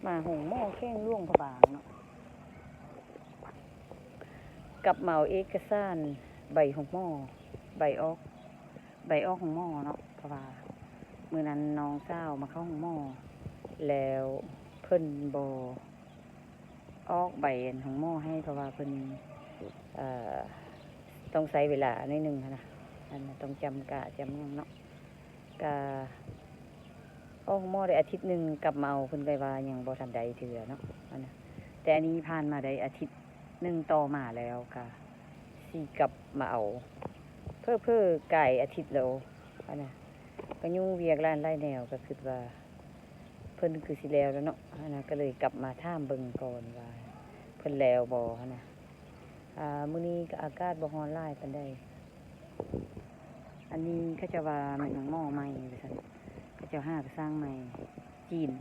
ມາໂຮງໝໍແຂວງຫຼວງພະບາງເນາະ ກັບມາເອົາເອກະສານໃບໂຮງໝໍ ໃບອອກ ໃບອອກໂຮງໝໍເນາະ ເພາະວ່າມື້ນັ້ນນ້ອງສາວມາເຂົ້າໂຮງໝໍ ແລ້ວເພິ່ນບໍ່ອອກໃບອັນໂຮງໝໍໃຫ້ ເພາະວ່າເພິ່ນ ເອີ ຕ້ອງໃຊ້ເວລາໜ້ອຍໜຶ່ງຫັ້ນນະ ອັນນັ້ນຕ້ອງຈຳກະຈຳຫຍັງເນາະ ກະອອກໂຮງໝໍໄດ້ອາທິດໜຶ່ງ ກັບມາເອົາ ເພິ່ນກໍວ່າຍັງບໍ່ທັນໄດ້ເທື່ອເນາະ ອັນນະ ແຕ່ອັນນີ້ຜ່ານມາໄດ້ອາທິດໜຶ່ງຕໍ່ມາແລ້ວ ກະຊິກັບມາເອົາ ເຜີໆກາຍອາທິດແລ້ວ ອັນນະ ກະຫຍຸ້ງວຽກຫຼາຍໆແນວ ກະຄິດວ່າເພິ່ນຄືຊິແລ້ວແລ້ວເນາະ ອັນນະ ກະເລີຍກັບມາຖາມເບິ່ງກ່ອນວ່າເພິ່ນແລ້ວບໍ່ ຫັ້ນນະ. ອາ ມື້ນີ້ກໍອາກາດບໍ່ຮ້ອນຫຼາຍປານໃດ. ອັນນີ້ເຂົາເຈົ້າວ່າແມ່ນໂຮງໝໍໃໝ່ວ່າຊັ້ນ ເຂົາເຈົ້າຫາກະສ້າງໃໝ່ ຈີນ